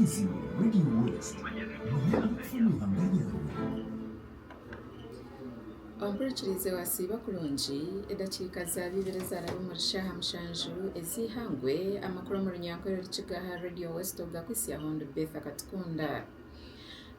Easy Radio West. Manya ebirikufa omu ihanga ryawe. Ompurikirize wasiiba kurungi, edakiika zaaba ibiri ezaraba omuri shaaha mushanju ez'eihangwe, amakuru omu runyankore Rukiga aha Radio West ogakwitsyaho ndi Bertha Katukunda.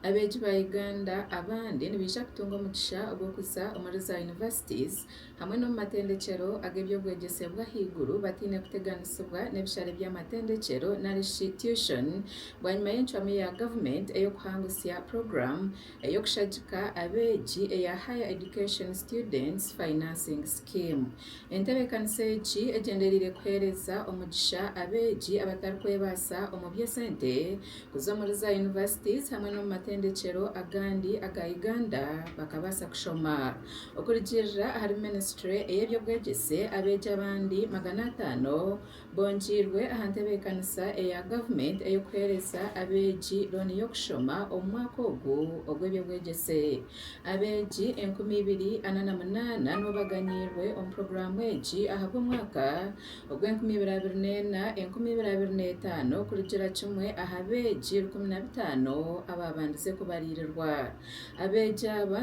Abeegi ba Uganda abandi nibaija kutunga omugisha ogw'okuza omuri za universities hamwe n'omu matendekyero ag'eby'obwegyese bw'ahaiguru bataine kuteganisibwa n'ebishare by'amatendekyero nari shi tuition bwanyima y'encwamu ya gavumenti ey'okuhangusya puroguraamu ey'okushagika abeegi eya Higher Education Students Financing Scheme. Entebeekanisa egi egyendereire kuheereza omugisha abeegi abatarikwebaasa omu by'esente kuza omuri za universities hamwe n'omu matendekyero agandi aga Uganda bakabaasa kushoma. Okurugiirira ahari minisitule ey'eby'obwegyese, abeegi abandi 500 bongyeirwe aha ntebeekanisa eya gavumenti ey'okuheereza abeegi looni y'okushoma omu mwaka ogu ogw'eby'obwegyese. Abeegi 2048 nibo baganyiirwe omu puroguraamu egi ahabw'omwaka ogw'enkumibiri abiri n'ena, 2025 kurugira kimwe aha beegi 15 abaabandize kubariirirwa. Abeegi aba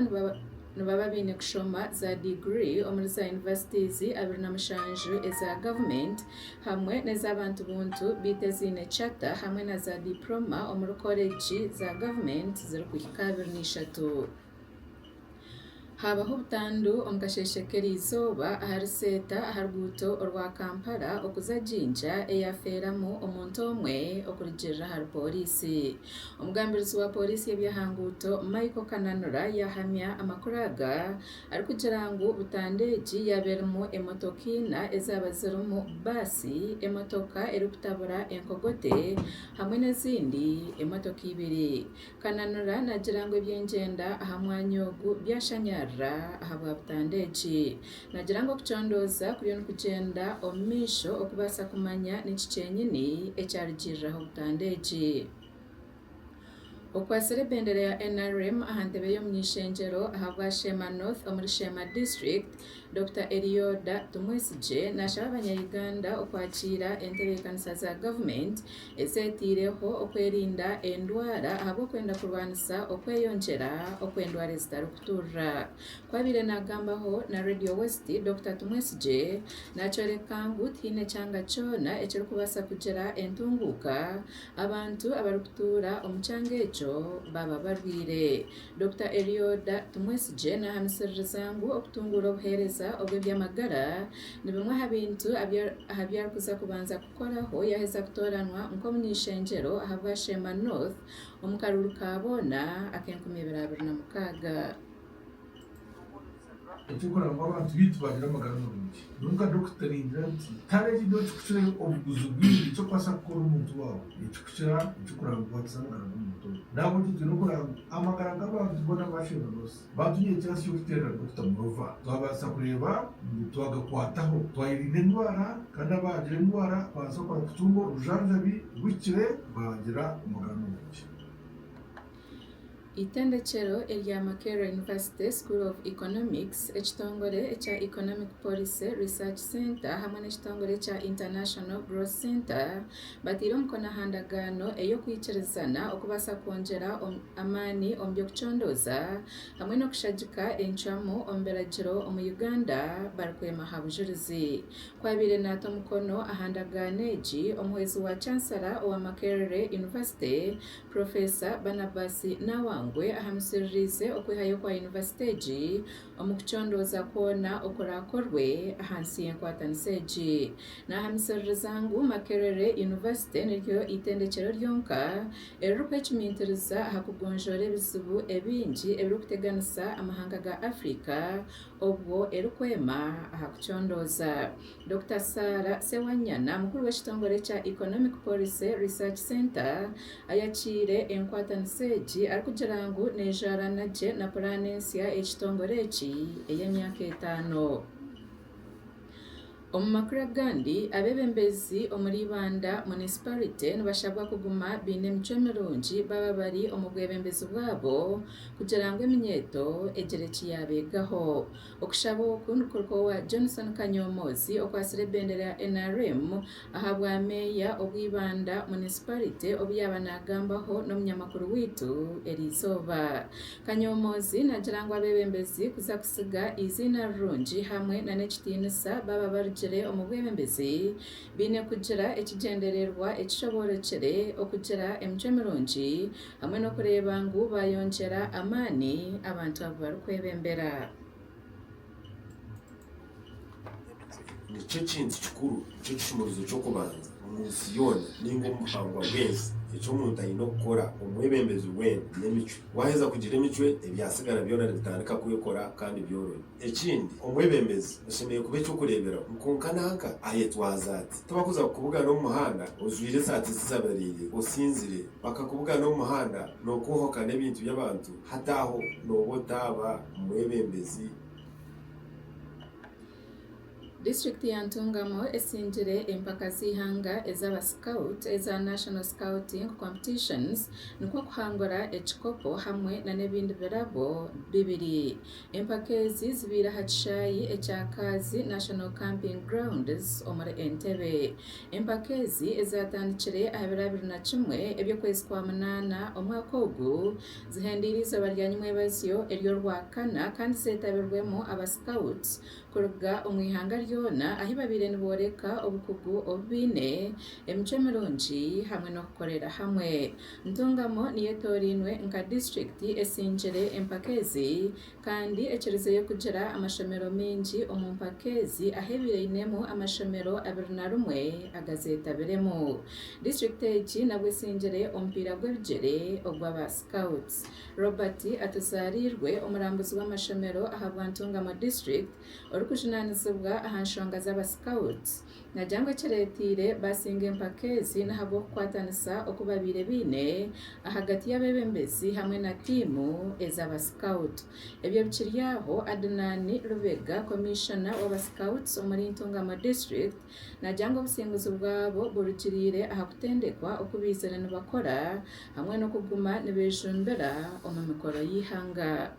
nibaba baine kushoma za diguri omuri za universities 27 eza gavumenti hamwe n'ez'abantu buntu beitu eziine charter hamwe na za diploma omuri koregi za gavumenti zirikuhika 23. Haabaho obutandu omu kasheeshe k'eriizooba ahari Seeta aha ruguuto orwa Kampala okuza Jinja eyafeeramu omuntu omwe okurugiirira ahari Pooriisi. Omugambirizi wa Pooriisi y'eby'aha nguuto Michael Kananura yaahamya amakuru aga arikugira ngu butandu egi yaaba erimu emotoka ina ezaaba zirimu baasi, emotoka erikutabura enkogote hamwe n'ezindi emotoka ibiri. Kananura naagira ngu eby'engyenda aha mwanya ogu byashanyarara ahabwa butandu egi. Naagira ngu okucondooza kuriyo nikugyenda omu maisho okubaasa kumanya niki kyenyini ekyarugiiriraho butandu egi. Okwatsire ebendera ya NRM aha ntebe y'omuny'ishengyero ahabwa Sheema North omuri Sheema District, Dokita Elioda Tumwesigye nashaba abanya Uganda okwakiira entebeekanisa za gavumenti ezeeteireho okwerinda endwara ahabw'okwenda kurwanisa okweyongyera okw'endwara ezitarikuturira. Ku abaire naagambaho na Radio West, Dokita Tumwesigye nakyoreka ngu tihaine kyanga kyona ekirikubaasa kugira entunguuka abantu abarikutuura omu kyanga ekyo baaba barwaire. Dokita Elioda Tumwesigye naahamisiririza ngu okutunguura obuheereza obw'eby'amagara ni bimwe aha bintu aha bi arikuza kubanza kukoraho yaaheza kutooranwa nk'omuny'eishengyero ahabwa Sheema North omu karuuru ka boona ak'enkumi ibiri 26. Eky'okureba ngu abantu baitu baagira amagara marungi. Nyowe nka dokita ningira nti tihariho ekindi ekirikukirayo obuguzi bwingi eki orikubaasa kukora omuntu waawe ekirikukira eky'okureba ngu waakiza amagara g'omuntu ogwo. N'ahabw'ekyo twine kureba ngu amagara g'abantu boona abaasheeba North baatungire chance y'okuteerera Dokita Murova twabaasa kureeba ngu twagakwataho, twayerinda endwara kandi abaagira endwara babaasa kutunga obujanjabi buhikire baagira amagara marungi. Eitendekyero erya Makerere University School of Economics, ekitongore ekya Economic Policy Research Centre hamwe n'ekitongore ekya International Growth Centre bataire omukono aha ndagaano ey'okwikirizana okubaasa kwongyera amaani omu by'okucondooza hamwe n'okushagika encwamu omu biragiro omu Uganda barikwema aha bujurizi. Ku abaire naata omukono aha ndagaano egi, omuhwezi wa Chancellor owa Makerere University, Purofeesa Barnabas Nawangwe ahamisiririize okwehayo kwa yunivasite egi omu kucondooza kwona okuraakorwe ahansi y'enkwatanisa egi. Naahamisiririza ngu Makerere University niryo eitendekyero ryonka eririkwecumiintiriza aha kugonjoora ebizibu ebingi ebirikuteganisa amahanga ga Africa obwo erikwema aha kucondooza. Dokita Sarah Ssewanyana, mukuru w'ekitongore ekya Economic Policy Research Centre ayakiire enkwatanisa egi arikugira ngu nejaarana gye na puraani ensya ey'ekitongore eki ey'emyaka etaano. Omu makuru agandi, abeebembezi omuri Ibanda Munisiparite nibashabwa kuguma baine emicwe mirungi baaba bari omu bwebembezi bwabo kugira ngu eminyeeto egire eki yaabeegaho. Okushaba oku nikuruga owa Johnson Kanyomozi okwatsire ebendera ya nrm ahabwa meeya obwa Ibanda Munisiparite obu yaaba naagambaho n'omunyamakuru waitu eriizooba. Kanyomozi naagira ngu abeebembezi kuza kutsiga eiziina rirungi hamwe na n'ekitiinisa baaba barugire omu bwebembezi, baine kugira ekigyendererwa ekishoboorokire, okugira emicwe mirungi hamwe n'okureeba ngu baayongyera amaani abantu abu barikwebembera. Nikyo kintu kikuru, nikyo kishumuruzo ky'okubanza omu nsi yoona nainga omu buhangwa bw'ensi eki omuntu aine kukora, omwebembezi weena, n'emicwe. Waaheza kugira emicwe, ebyatsigara byona nibitandika kwekora kandi byorobi. Ekindi, omwebembezi ashemereire kuba eky'okureeberaho. Kwonka nanka ayetwaza ati? Tibakuza kukubugana omu muhanda ojwaire esaati zizabariire, osinzire, bakakubugana omu muhanda nookwohoka n'ebintu by'abantu, hati aho nooba otaaba mwebembezi. Disiturikiti ya Ntungamo esingire empaka z'eihanga ez'aba scout eza National Scouting Competitions nikwo kuhangura ekikopo hamwe n'ebindi birabo bibiri. Empaka ezi zibaire aha kishaayi ekya Kaazi National Camping Grounds omuri Entebbe. Empaka ezi ezatandikire aha biro 21 eby'okwezi kwa munaana omwaka ogu zihendeire eizooba rya nyimwebazyo ery'orwakana kandi zeetabirwemu aba scouts kuruga omu ihanga ryona ahi babaire nibooreka obukugu obu baine, emicwe mirungi hamwe n'okukorera hamwe. Ntungamo niyo etoorainwe nka disiturikiti esingire empaka ezi kandi ekirizeyo kugira amashomero maingi omu mpaka ezi ahu ebaire einemu amashomero 21 agazeetabiremu. Disiturikiti egi nabwo esingire omupiira gw'ebigyere ogw'aba Scouts. Robert Atuzaarirwe, omurambuzi w'amashomero ahabwa Ntungamo District orikujunaanizibwa aha nshonga z'aba Scouts, nagira ngu ekireeteire baasinga empaka ezi n'ahabw'okukwatanisa oku babaire baine ahagati y'abeebembezi hamwe na tiimu ez'aba Scout. Ebyo bikiri aho, Adnan Lubega, Commissioner w'aba Scouts omuri Ntungamo District, Naagira ngu obusinguzi bwabo burugiriire aha kutendekwa oku baizire nibakora hamwe n'okuguma nibejumbira omu mikoro y'eihanga.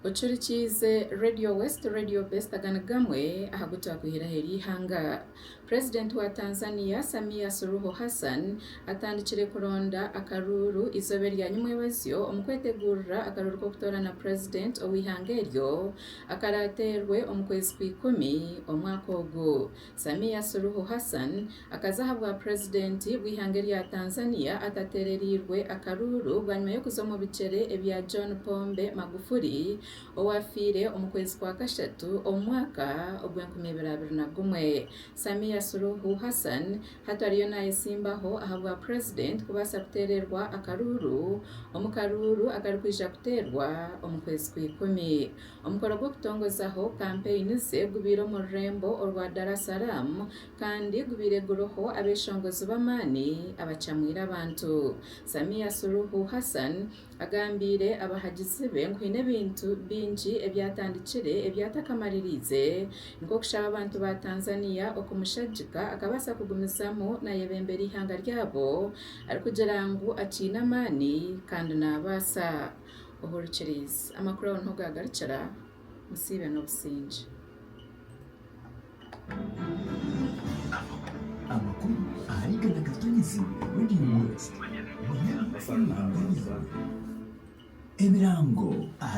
Ocurikiize Radio West, Radio Best aga ni gamwe aha gu twakwihire aheeru y'eihanga. Purezidenti wa Tanzania, Samia Suluhu Hassan atandikire kuronda akaruuru eizooba erya nyimwebazyo omu kwetegurira akaruuru k'okutoorana Purezidenti ow'eihanga eryo Akaraateerwe omu kwezi kw'ikumi omwaka ogu. Samia Suluhu Hassan akaza aha bwa Purezidenti bw'eihanga erya Tanzania atateerereirwe akaruuru bwanyima y'okuza omu bigyere ebya John Pombe Magufuli owaafiire omu kwezi kwa kashatu omu mwaka ogw'enkumi ibiri 21. Samia Suluhu Hassan hati ariyo naayesimbaho aha bwa Purezidenti kubaasa kuteererwa akaruuru omu karuuru akarikwija kuteerwa omu kwezi kw'ikumi. Omukoro gw'okutongozaho kampeyini ze gubaire omu rurembo orwa Dar es Salaam kandi gubaire guriho abeeshongozi b'amaani abacamwire abantu. Samia Suluhu Hassan Agambiire abahagizi be ngu haine ebintu bingi ebi atandikire ebi atakamaririize, nikwo kushaba abantu ba Tanzania okumushagika akabaasa kugumizamu nayebembera eihanga ryabo arikugira ngu akiine amaani kandi nabaasa. Ohurikiriize amakuru aho niho gagarukira, musiibe n'obusingye. Amakuru ahari Igana Katonyezi Radio West. Ebirango ahari.